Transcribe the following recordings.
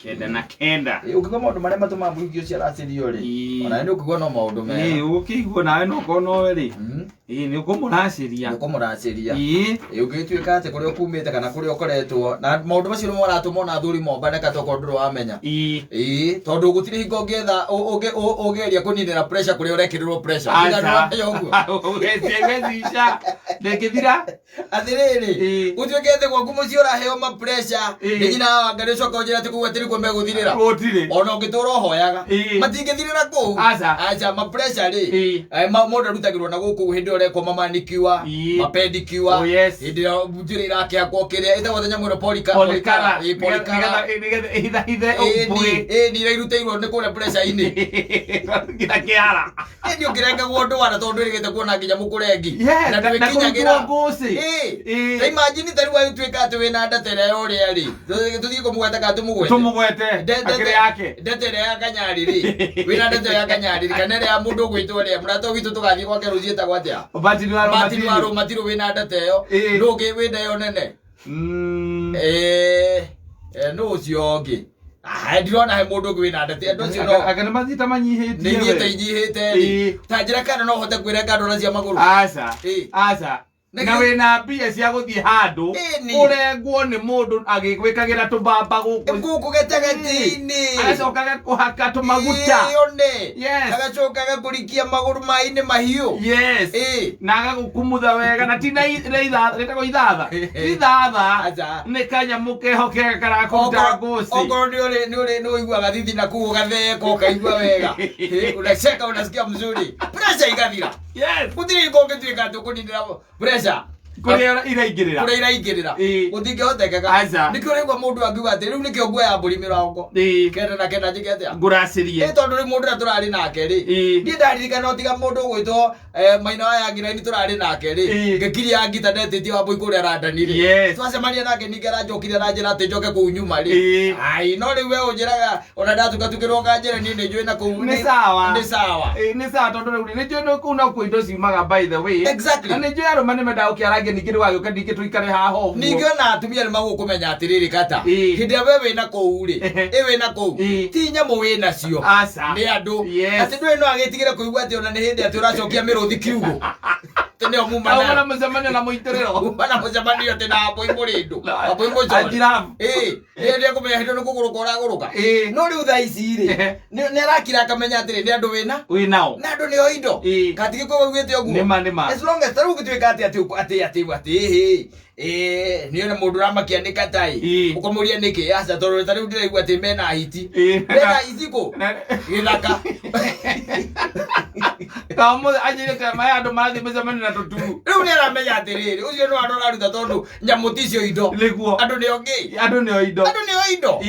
99. Ũngĩigua maũndũ marĩa matũmaga mũhiki ũcio aracĩrio rĩ, ona nĩ ũkũigua no maũndũ mega. Ũgũkĩigua nawe no korwo nowe rĩ, nĩ ũkũmũracĩria. Nĩ ũkũmũracĩria. Ũngĩtuĩka atĩ kũrĩa ũkumĩte kana kũrĩa ũkoretwo na maũndũ macio nĩmo maratũma ona athuri mombane kata okorwo ndũrĩ wamenya. Tondũ gũtirĩ hingo ũngĩetha ũngĩgeria kũninĩra pressure kũrĩa ũrekĩrĩrwo pressure. Aca. Ndũramenya ũguo. Wecica ndĩngĩthira. Atĩrĩrĩ, gũtuĩke atĩ gwaku mũciĩ ũraheo ma pressure nĩ nyina wa Ngai, ũcoke ũnjĩre atĩ kũu atĩ nĩkuo megũthirĩra. Gũtirĩ. Ona ũngĩtũra ũhoyaga, matingĩthirĩra kũu. Aca. Aca, ma pressure rĩ, mũndũ arutagĩrwo na gũkũ hĩndĩ ĩrĩa ũrekwo ma manicure, ma pedicure, Oh, yes. hĩndĩ ĩrĩa njuĩrĩ irakĩakwo kĩrĩa ĩtagwo ta nyamũ ĩno Polikara. Polikara. Nĩgetha ĩhithahithe Ĩni, ũmbũĩ. ĩni iria irutĩirwo nĩ kũrĩa pressure-inĩ. Nginya kĩara. Ĩni ũkĩrengagwo ndwara tondũ ndwĩrĩgĩte kuona nginya mũkũrengi. Yes, Na na ndwĩkinyagĩra. kũrutwo ngũcĩ. Ta imagine ta rĩu agĩtuĩka atĩ wĩna ndata ĩrĩa ya ũrĩa rĩ. Tũthiĩ kũmũgweta kana tũmũgwete? Tũmũgwete. Akĩrĩ yake. Ndata ĩrĩa ya Kanyarĩ rĩ. Wĩna ndata ĩrĩa ya Kanyarĩ rĩ, kana ĩrĩa ya mũndũ ũgwĩtwo ũrĩa. Mũrata witũ tũgathiĩ gwake rũciũ etagwo atĩa? Martin wa Martin wa Rũmatirũ. Rũmatirũ wĩna ndata ĩyo. Nũ ũngĩ wĩ nda ĩyo nene? Nũ ũcio ũngĩ? Ah, ndirona he mũndũ ũngĩ wĩna ndata. Andũ acio no Anga nĩ mathiĩte manyihĩtie. Nĩ ithiĩte inyihĩte rĩ. Ta njĩra kana no hote kwĩrenga ndwara cia magũrũ. Aca. Aca. Na wĩna mbia cia gũthiĩ handũ ũrengwo nĩ mũndũ agĩgwĩkagĩra tũmbamba gũkũ. Gũkũ gatagatĩ-inĩ. Agacoka agakũhaka tũmaguta. Ĩĩ, one. Yes. Agacoka agakũrikia magũrũ maĩ-inĩ mahiũ. Yes. Na agagũkumutha wega na ti na ithatha, rĩtagwo ithatha. Ti ithatha. Aca. Nĩ kanyamũ keho kega karakũruta ngũcĩ. Okorwo nĩ ũrĩ nĩ ũrĩ nĩ ũiguaga thithi na kũu ũgatheka ũkaigua wega. Unacheka unasikia mzuri. Pressure igathira. Yes. Gũtirĩ hingo ũngĩtuĩka atĩ ũkũninĩra pressure. Kũrĩa iraingĩrĩra. Kũrĩa iraingĩrĩra. Gũtingĩhotekeka. Aca. Nĩkĩo ũraigua mũndũ angiuga atĩ rĩu nĩkĩo nguoya mbũri 99 njĩke atĩa? Ngũracĩrie. Ĩ tondũ rĩu mũndũ ũrĩa tũrarĩ nake rĩ, niĩ ndaririkana o tiga mũndũ ũgwĩtwo Maina wa Yangi Raini tũrarĩ nake rĩ, ngĩkiria ngita ndetĩtie Wambũi kũrĩa Randani rĩ. Twacemania nake ningĩ aranjokire aranjĩra atĩ njoke kũu nyuma rĩ. Ai, no rĩu we ũnjĩraga ona ndatukatũkĩrwo ũkanjĩra niĩ nĩ njũĩ na kũu Nĩ sawa. Nĩ sawa. Nĩ sawa tondũ rĩu nĩ njũĩ nĩ kũu no kuo indo ciumaga by the way. Exactly. Na nĩ njũĩ arũme nĩ mendaga gũkĩarangia ningĩ ndũgagĩũke ningĩ tũikare haha ũguo. Ningĩ ona atumia nĩ magũkũmenya atĩrĩrĩ kata. Hĩndĩ ĩrĩa we wĩna kũu rĩ, ĩ wĩna kũu, ti nyamũ wĩ nacio. Aca. Nĩ andũ. Yes. Atĩ ndũĩ no agĩtigĩre kũigua atĩ ona nĩ hĩndĩ atĩ ũracokia mĩrũthi kiugũ. Atĩ nĩyo muma Auma nayo. na mũcemanio na mũitĩrĩro. Uma na mũcemanio atĩ na mbũi mũrĩndũ. Mbũi mũcore. Anjirabu. Hĩndĩ ĩrĩa kũmenya hĩndĩ ĩyo nĩ kũgũrũka ũragũrũka. No rĩu thaa ici rĩ, nĩ arakira akamenya atĩrĩ nĩ andũ wĩna. Wĩ nao. Na andũ nĩo indo. Katigĩ kũu augĩte ũguo. Nĩma, nĩma. As long as ta rĩu ũngĩtuĩka atĩ atĩ atĩ atĩ atĩ ĩhĩ nĩ ona mũndũ ũramakia nĩ katai. Ũkamũria nĩkĩ? Aca tondũ ta rĩu ndĩraigua atĩ mena hiti. Mena hiti kũ? Gĩthaka. Kamũthĩ anjĩrĩte maya andũ marathiĩ mĩcemanio na tũturu. Rĩu nĩ aramenya atĩrĩrĩ, ũcio nĩ andũ ũraruta tondũ nyamũ ticio indo. Nĩguo. Andũ nĩo ngĩ. Andũ nĩo indo. Andũ nĩo indo.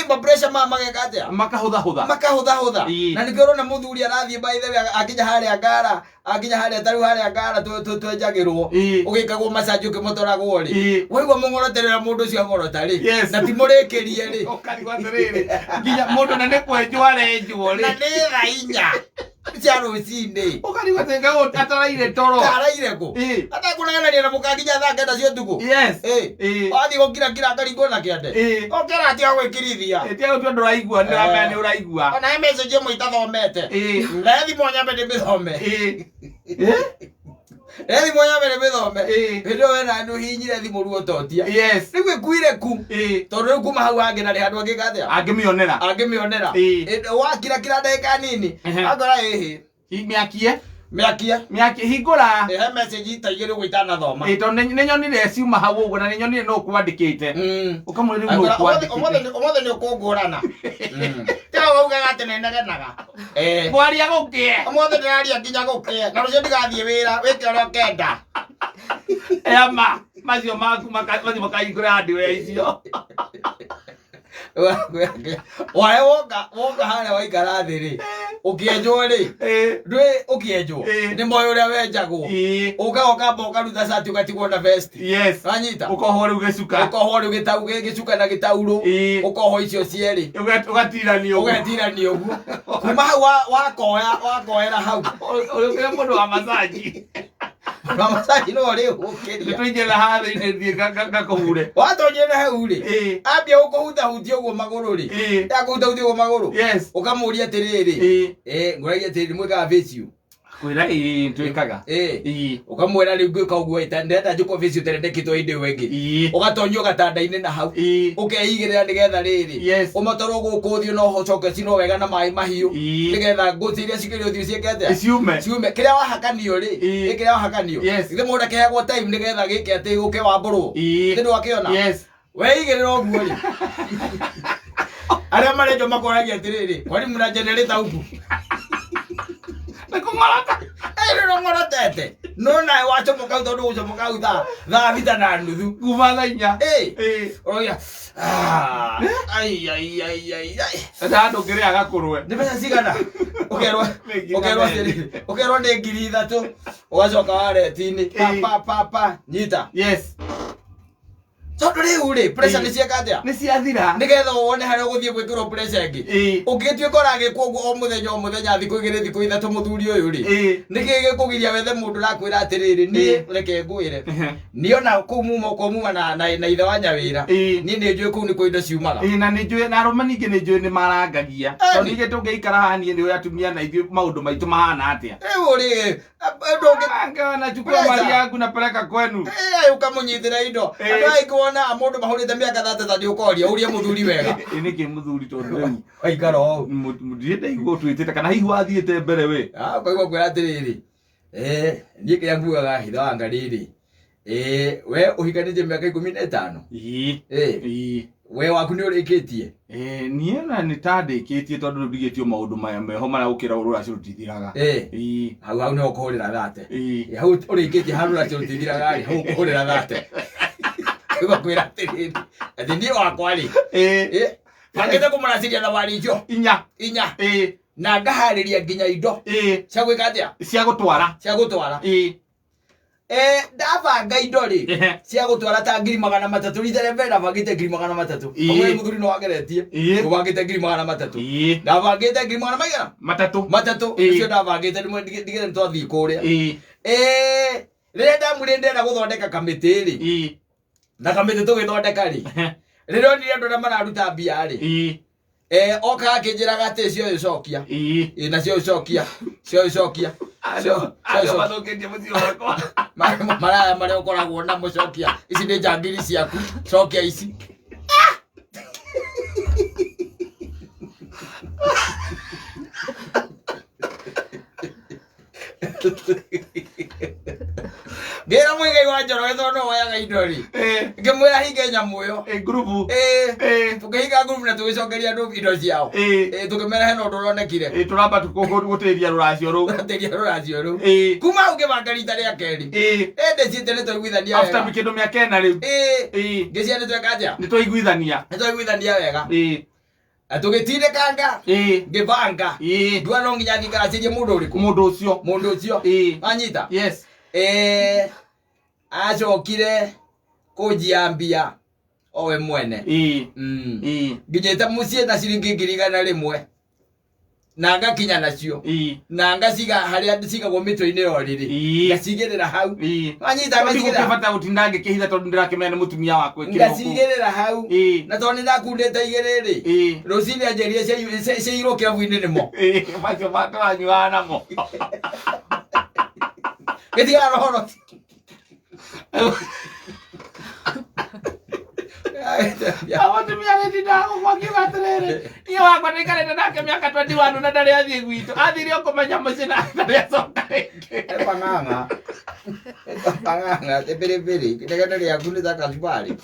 Ma pressure maya mageka atĩa? Makahũthahũtha. Makahũthahũtha. Na nĩkĩo ũrona mũthuri arathiĩ by the way akinya harĩa ngara, akinya harĩa ta rĩu harĩa ngara twenjagĩrwo. Ũgĩkagwo massage ũkĩmotoragwo rĩ. Waigua mũng'oroterera mũndũ ũcio ang'orota rĩ. Na ti mũrĩkĩrie rĩ. Ũkarigwo atĩrĩrĩ, nginya mũndũ na nĩ kwenjwo arenjwo rĩ. Na nĩ thaa 4 cia rũcinĩ. Ũkarigwo atĩ kaũ ataraire toro. Karaire kũ? Atakũnegenania na mũka nginya thaa 9 cia ũtukũ. Yes. Wathiĩ gũkira kira akaringwo na kĩande. Ũkĩra atiga gwĩkirithia. Tiga gũtua ndũraigua, nĩ ũramenya nĩ ũraigua. Ona he message ĩmwe itathomete. Na thimũ nyambe ndĩmĩthome. He thimũ nyambe ndĩmĩthome. Hĩndĩ ĩyo wena nĩ ũhihinyire thimũ ruototia. Yes. Rĩu ĩkuire ku. Tondũ rĩu kuma hau hangĩ na rĩ handũ angĩka atĩa? Angĩmĩonera. Angĩmĩonera. Wakira kira ndagĩka nini. Akora ĩhĩ. Mĩakie. Mĩakie. Mĩakie hingũra. He message ta igĩrĩ ũguo itanathoma. Tondũ nĩ nyonire ciuma hau ũguo na nĩ nyonire nũ ũkwandĩkĩte. Ũkamwĩra rĩu nũ Akora, ũkwandĩkĩte. Ũmũthĩ nĩ ũkũngũrana. Tiga waugaga atĩ nĩnegenaga. Kwaria gũkĩe. Ũmũthĩ ndĩraria nginya gũkĩe. Na rũciũ ndigathiĩ wĩra, wĩke ũrĩa ũkenda. Ema, macio maku macio makahingũra hardware icio. Wae woka woka harĩa waikara thĩ rĩ, ũkĩenjwo rĩ, ndwĩ ũkĩenjwo nĩ moĩ ũrĩa wenjagwo. Ũkaga ũkamba ũkaruta cati ũgatigwo na vest. Yes. Wanyita? Ũkohwo rĩu gĩcuka. Ũkohwo rĩu gĩcuka na gĩtaurũ. Ũkohwo icio cierĩ. Ũgatiranio ũguo. Ũgetiranio ũguo. Kuma hau wakoya wakoera hau. Ũrĩa mũndũ wa massage. Na massage no ũrĩhũkĩria. Nĩtũingĩre haha thĩinĩ thiĩ ngakũhure. Watonyera hau rĩ, Ĩĩ. ambia gũkũhutahutia ũguo magũrũ rĩ, Ĩĩ. yakũhutahutia ũguo magũrũ, Yes. ũkamũria atĩrĩrĩ, Ĩĩ. Ngũragia atĩrĩrĩ, mwĩkaga facial? Kwĩra ĩĩ twĩkaga. Ĩĩ. Ũkamwĩra rĩu ngwĩka ũguo ĩ, ndĩrenda njĩkwo facial tene ndekĩtwo hĩndĩ ĩyo ĩngĩ. Ĩĩ. Ũgatonyio gatanda-inĩ na hau. Ĩĩ. Ũkeigĩrĩra nĩgetha rĩrĩ, Yes. ũmotorwo gũkũ ũthiũ no ũcoke ũcinwo wega na maĩ mahiũ. Ĩĩ. Nĩgetha ngũci iria cikĩrĩ ũthiũ ciĩke atĩa? Ciume. Ciume. Kĩrĩa wahakanio rĩ, Ĩĩ. ĩ kĩrĩa wahakanio. Yes. Githĩ mũndũ akĩheagwo time nĩgetha gĩke atĩ gũke wambũrwo. Ĩĩ. Githĩ ndwakĩona? Yes. Weigĩrĩra ũguo rĩ. Arĩa marenjwo makoragia atĩrĩrĩ, kwani mna generator huku? Nĩ kũng'orota. Ĩrĩ ng'orotete. No nawe wacomoka hau tondũ gũcomoka hau thaa thita na nuthu. Kuma thaa inya. Ĩĩ. Ĩĩ. Ũroiga, "Ah, ai, ai, ai, ai, ai." Sasa handũ ngĩrĩa gakũrwe. Nĩ mbeca cigana? Ũkerwo Nĩ ngiri ũkerwo na atĩrĩrĩ, ũkerwo nĩ 3,000, ũgacoka wareti-inĩ, pa, Ĩĩ. pa, pa, pa, nyita. Yes. Tondũ rĩu rĩ, pressure Ĩĩ. nĩ cieka atĩa? Nĩ ciathira. Nĩgetha wone harĩa ũgũthiĩ gwĩkĩrwo pressure ĩngĩ. Ĩĩ. Ũngĩtuĩka ũragĩkwo ũguo o mũthenya o mũthenya thikũ igĩrĩ thikũ ithatũ mũthuri ũyũ rĩ, Ĩĩ. nĩkĩ gĩkũgiria wethe mũndũ ũrakwĩra atĩrĩrĩ, niĩ Ĩĩ. reke ngwĩre. Niĩ ona kũu muma okorwo muma na ithe wa nyawĩra, Ĩĩ. niĩ nĩ njũĩ kũu nĩkuo indo ciumaga. Ĩĩ, na nĩ njũĩ na arũme ningĩ nĩ njũĩ nĩ marangagia. Ĩni. Tondũ ningĩ tũngĩikara haha niĩ nĩ ũrĩa atumia na ithuĩ maũndũ maitũ mahana atĩa. Rĩu rĩ, ndũngĩ Anga nachukua Pressure. mali yangu napeleka kwenu. Ĩĩ, ũkamũnyitĩra indo. Ĩĩ. Andũ aingĩ wonaga mũndũ mahũrĩte mĩaka thate ta ũkoria ũrie mũthuri wega. Ĩĩ nĩkĩ mũthuri tondũ rĩu Waikara ũũ. ndirĩ ndaigua ũtwĩtĩte kana hihi wathiĩte mbere we. Ah, ũkaigua kwĩra atĩrĩrĩ, niĩ kĩrĩa ngugaga hitha wanga rĩrĩ, we ũhikanĩtie mĩaka 15? Ĩĩ. Ĩĩ. We waku nĩ ũrĩkĩtie? Niĩ na nĩ ta ndĩkĩtie tondũ rĩu ndigĩtio maũndũ maya meho marĩa gũkĩra rũracio rũtithiraga. Ĩĩ. Hau hau nĩho ũkũhũrĩra thate. Ĩĩ. Hau ũrĩkĩtie hau rũracio rũtithiraga rĩ, hau ũkũhũrĩra thate. Ũkaigua kwĩra atĩrĩrĩ, atĩ niĩ wakwa rĩ, Ĩĩ. bangĩte kũmũracĩria thabarĩ icio Inya. inya. Ĩĩ. Na ngaharĩria nginya indo. Ĩĩ. Cia gwĩka atĩa? Cia gũtwara. Cia gũtwara. Ĩĩ. Ndabanga indo rĩ, Ehe. cia gũtwara ta 300,000, rita rĩa mbere ndabangĩte 300,000. Ĩĩ. Ũmwe mũthuri no wageretie. Ĩĩ. Ũbangĩte 300,000. Ĩĩ. Ndabangĩte ngiri magana maigana? Matatũ. Matatũ. Ĩĩ. Icio ndabangĩte rĩmwe ndigĩre nĩtwathiĩ kũrĩa. Ĩĩ. Rĩrĩa ndamwĩrire ndĩrenda gũthondeka kamĩtĩ rĩ, Ĩĩ. na kamĩtĩ tũgĩthondeka rĩ, rĩrĩa onire andũ arĩa mararuta mbia rĩ, Ĩĩ. Oka akĩnjĩraga atĩ cioĩ cokia. Ĩĩ. Ĩĩ, na cioĩ cokia. Cioĩ cokia. Andũ mathũkĩtie mũciĩ wakwa. Maraya marĩa ũkoragwo namo cokia. Ici nĩ njangiri ciaku. Cokia ici. Ngĩra Mũigai wa Njoroge tondũ no woyaga indo rĩ. Ngĩmwĩra hinge nyamũ ĩyo. Ngurubu. Tũkĩhinga ngurubu na tũgĩcokeria andũ indo ciao. Tũkĩmera hena ũndũ ũronekire. Tũramba gũtĩria rũracio rũu. Gũtĩria rũracio rũu. Kuma hau ngĩbanga rita rĩa kerĩ. Ndĩciĩte nĩ twaiguithania After wega. kĩndũ mĩaka ĩna rĩu. Ngĩciria nĩ tweka atĩa? Nĩ twaiguithania. Nĩ twaiguithania wega. Na tũgĩtindĩkanga. Ngĩbanga. Nduga no nginya thiĩ ngaracĩrie mũndũ ũrĩkũ? Mũndũ ũcio. Mũndũ ũcio. Wanyita? Yes. Acokire kũnjia mbia owe mwene. Nginyĩte mũciĩ na ciringi 100,000. Na ngakinya nacio. Na ngaciga harĩa cigagwo mĩtwe-inĩ ya ũrĩrĩ. Ngacigĩrĩra hau. Wanyita, Tondũ ngacigĩrĩra. ndigũkĩbata gũtinda ngĩkĩhitha tondũ ndĩrakĩmenya nĩ mũtumia wakwa ĩkĩrĩ gũkũ. Ngacigĩrĩra hau. Na tondũ nĩndakundĩte igĩrĩ rĩ, rũcinĩ anjĩrire ciairwo kĩrabu-inĩ nĩmo. Macio tũranyuaga namo. Gĩtigaga rohoro. Mũtumia agĩtinda gũkũ akiuga atĩrĩrĩ, niĩ wakwa ndaikarĩte nake mĩaka 21 na ndarĩ athiĩ gwitũ. Athire o kũmenya mũciĩ na ndarĩ acoka rĩngĩ. Pang'ang'a. Pang'ang'a, te biribiri. Inegene rĩaku nĩ ta kachumbari.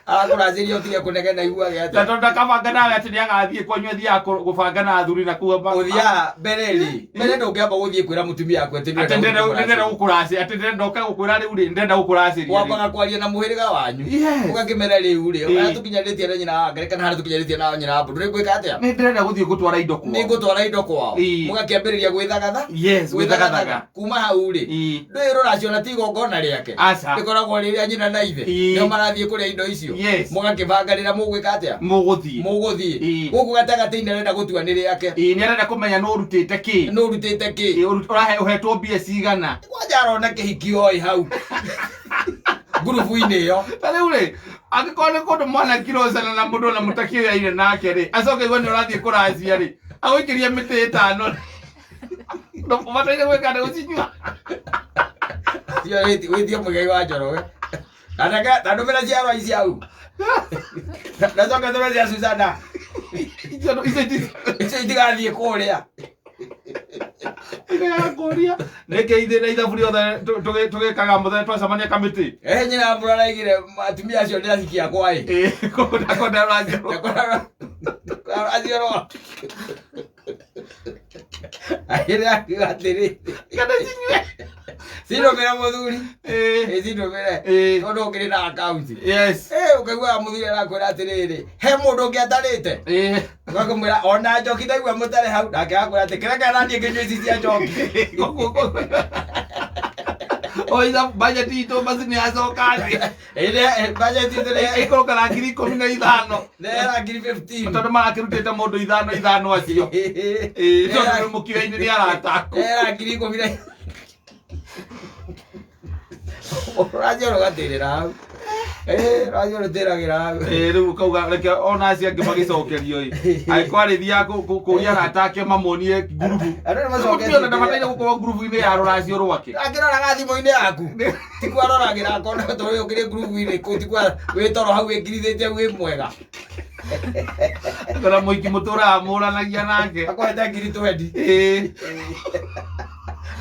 Arakũracĩria ũtige kũnegena iguage atĩa. Na tondũ ndakabanga nawe atĩ nĩagathiĩ kwanyu athiaga gũbanga na athuri na kuo Ũthiaga mbere rĩ, mbere ndũngĩamba gũthiĩ kwĩra mũtumia waku atĩ Atĩ ndĩrenda gũkũracĩria, atĩ ndĩrenda ũke gũkwĩra rĩu rĩ, ndĩrenda gũkũracĩria rĩ. Wambaga kwaria na mũhĩrĩga wanyu. Ũgakĩmera rĩu rĩ, harĩa tũkinyanĩtie na nyina wa Ngarĩ kana harĩa tũkinyanĩtie na nyina wa Mbũndũ, nĩ ngwĩka atĩa? Nĩ ndĩrenda gũthiĩ gũtwara indo kwao. Nĩ ngũtwara indo kwao. Mũgakĩambĩrĩria gwĩthagatha. Yes, gwĩthagathaga. Kuma hau rĩ, ndũĩ rũracio na ti igongona rĩake. Aca. Rĩkoragwo rĩrĩa nyina na ithe. Nĩo marathiĩ kũrĩa indo icio. Yes. Mũgakĩbanga rĩrĩa mũgwĩka atĩa? Mũgũthiĩ. Mũgũthiĩ. Ĩĩ. Gũkũ gatagatĩ-inĩ arenda gũtua nĩ rĩake. Ĩĩ, nĩ arenda kũmenya nũ ũrutĩte kĩ. Nũ ũrutĩte kĩ. Ĩĩ, ũrahe ũhetwo mbia cigana. Kwanja arona kĩhiki oĩ hau. Ngurubu-inĩ ĩyo. Ta rĩu rĩ, angĩkorwo nĩ kũndũ mwanakirocana na mũndũ ona mũtakĩoyaine nake rĩ, acoke igue nĩ ũrathiĩ kũracia rĩ, agũikĩrie mĩtĩ ĩtano rĩ. Ũbataire gwĩka nĩ gũcinyua. Cio wĩtie Mũigai wa Njoroge. Na ndũmĩre ciarwa ici hau. Na coke ndũme cia Susana. Icio icio Icio itigathiĩ kũrĩa. Ndĩrakũria nĩkĩ ithuĩ na ithabu rĩothe tũgĩkaga mũthenya twacemania kamĩtĩ. Eh, nyina mbura araigire atumia acio nĩ ahiki akwa ĩ. Ĩĩ, koguo ndakwenda ũraciarwo. Aciarwo. Agĩrĩ akiuga atĩrĩ. Kana cinyue. Cindũmĩre mũthuri. Ĩĩ. Ĩ cindũmĩre. Ĩĩ. Tondũ ũkĩrĩ na akaunti. Yes. Eh, ũkaiguaga mũthuri arakwĩra atĩrĩrĩ, he mũndũ ũngĩ atarĩte. Ĩĩ. Ũgakĩmwĩra ona njoki ndaigua mũtarĩ hau, nake agakwĩra atĩ kĩreke na niĩ ngĩnyue ici cia njoki. O ithabu budget itũ basi nĩ yacoka thĩ. Ĩrĩa budget itũ nĩ Ĩikũrũka na 15,000. nĩ 15,000. Tondũ marakĩrutĩte mũndũ ithano ithano acio. Ĩĩ, tondũ mũkioinĩ nĩ arata aku. Era 10,000. Ũracio rũgatĩrĩra hau. Eh, ũracio rũtĩragĩra hau. Ĩĩ, rĩu ũkauga reke ona acio angĩ magĩcokerio ĩ. Angĩkorwo arĩthiaga kũria arata ake mamuonie ngurubu. Andũ nĩ macoketie. Mũtumia ona ndabataire gũkorwo ngurubu-inĩ ya rũracio rwake. Akĩroraga thimũ-inĩ yaku. Tikuo aroragĩra akona tondũ ũkĩrĩ ngurubu-inĩ kũu tikuo wĩ toro hau wĩngirithĩtie wĩ mwega. Kana mũiki mũtũraga mũranagia nake. Akwenda 20,000. Ĩĩ.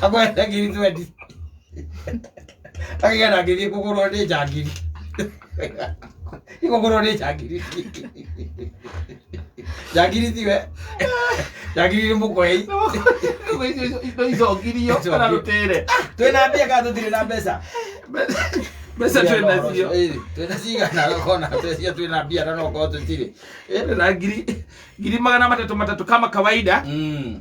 Akwenda 20,000. Akĩgera ngĩthiĩ kũgũrwo nĩ njangiri. Ikũgũrwo nĩ njangiri. Njangiri tiwe. Njangiri nĩ mũkwei. Indo icokirio kana rũtĩre. Twĩna mbia kana tũtirĩ na mbeca? Mbeca twĩnacio. Ĩĩ, twĩna cigana kona twecia twĩna mbia na no korwo tũtirĩ. Ĩĩ, na 300,000 kama kawaida. 300,000.